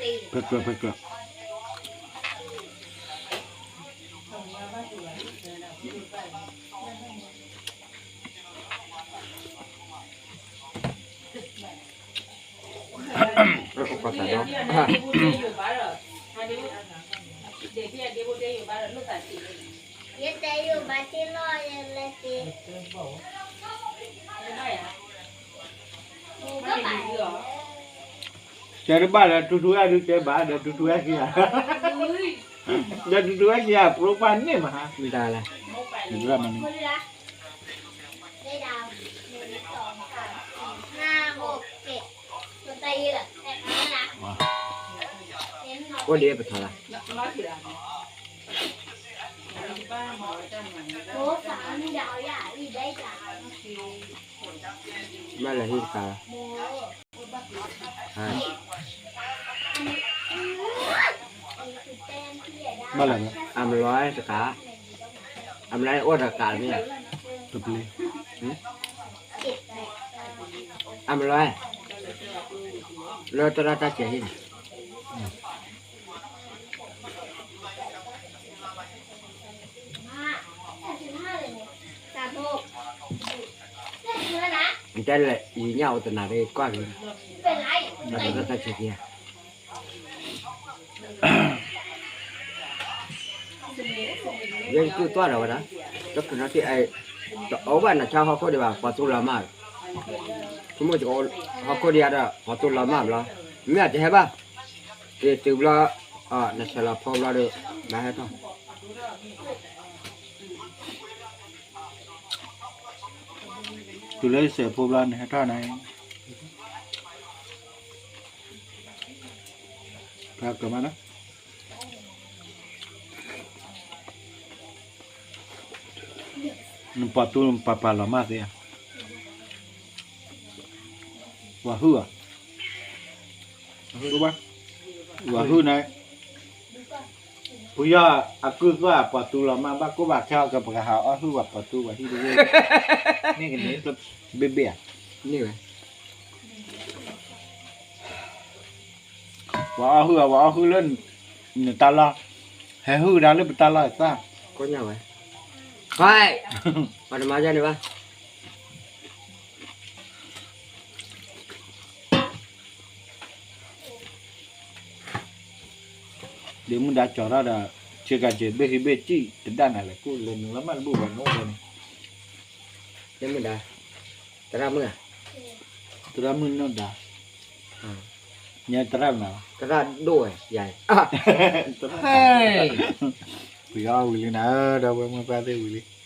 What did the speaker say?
ဖဲကြၢး ဖဲကြၢး ယတဲယိာ်ဘၣ်တ့ၢ်လီၤ ယလဲၤတ့ၢ် တဲတဘၣ်ဒီး ထူထူအဲၣ်ဒုးတဲဘၣ်ဒီး ထူထူအဲၣ်ခံဂၤ, ဒီးထူထူအဲၣ်ခံဂၤ ပျိပၢ်န့ၢ်မးဟါ, မတၤလဲၣ်, မတၤမနုၤ, အိၣ်ဒ်ပထီၣ်လၢ ဘၣ်လဲၤဟံၣ်တကးလီၤ, ဘၣ်လဲၤ, အမလီတကး, အမလီအိၣ်တကးမ့ၢ်, တပျ့ၤ, အမလီ, လၢတရၣ်တၢ်စဲးဟံၣ်န့ၣ် တဲလဲၣ် ယညၣ်အိၣ်တနၤဒ်ကွၢ်က့ၤ, တၢ်ဆၢက့ၤ, ယဲယကုၢ်သွၣ်ဒီးဝဲဒၣ်, တၢ်ခူၣ်နီၣ်ထံၣ်, တအိၣ်ဘၣ်နဆါဟီၣ်ခိၣ်ဒံးဘၣ် ပှၤသူလီၤမၢ်, ဆိကမိၣ်ဟီၣ်ခိၣ်ဒံးဒီး ပှၤသူလီၤမၢ်ဘျီ, မ့ၢ်အတဟဲဘၣ်, က့ၤတုၤဘျီ, နဆဲးလီၤဖိဘျီဒီး, ဘၣ်ဟဲထီၣ် တုၤလၢယဆဲးဖိဘျီန့ၣ် ဟဲထီၣ်န့ၣ်, ဖဲကမၤနီၤ, နပှၤသူပှၤပာ်လီၤမၢ်သ့ဧါ, ပှၤဟုၣ်ဧါ, ပှၤဟုၣ်န့ၣ် ဖုယီၢ်အကုၢ်သွၣ် ပှၤသူလီၤမၢ် ဘၣ်ကိၢ်ဘၣ်ခဲအီၤကပကဟးအီၣ်ဟုၣ်ပှၤပှၤသူပှၤဟံၣ်တဂ့ၤ, န့ၣ်ကန့ၣ် ဘ့ၣ်ဘ့ၣ်ဧါ, န့ၣ်ဝဲ, ပှၤအီၣ်ဟုၣ်ဧါ ပှၤအီၣ်ဟုၣ်လၢ နတၢ်လီၢ်, ဟဲဟုၣ်ကဒါလၢပတၢ်လီၢ်သၣ်, ကိးညါဝဲ, ပှၤတမၤယါန့ၣ်ဘၣ် ဒ်မုၢ်ဒါကၠီၤထီၣ်ဒီး ဆ့ကၤစ့းဘ့ၣ်ဟံးဘ့ၣ်စံၣ် တဒၣ်နၤလဲၣ် ကူၣ်လဲၤနုာ်လီၤမးတဘူၣ်ဘၣ်နအိၣ်ဘၣ်န့ၣ်, ဒ်မုၢ်ဒါ, သရၣ်မုၣ်ဧါ, သရၣ်မုၣ်နီၢ်ဒါ, ညါသရၣ်မနုၤ, သရၣ်ဒိၣ်ဝဲ, ယၤ, ပယီၤဝံၤလံနၤဧၢ ဒီပုၢ်ဝဲၢ်မုၣ်ပၢ်သ့ၣ်ဝံၤလံ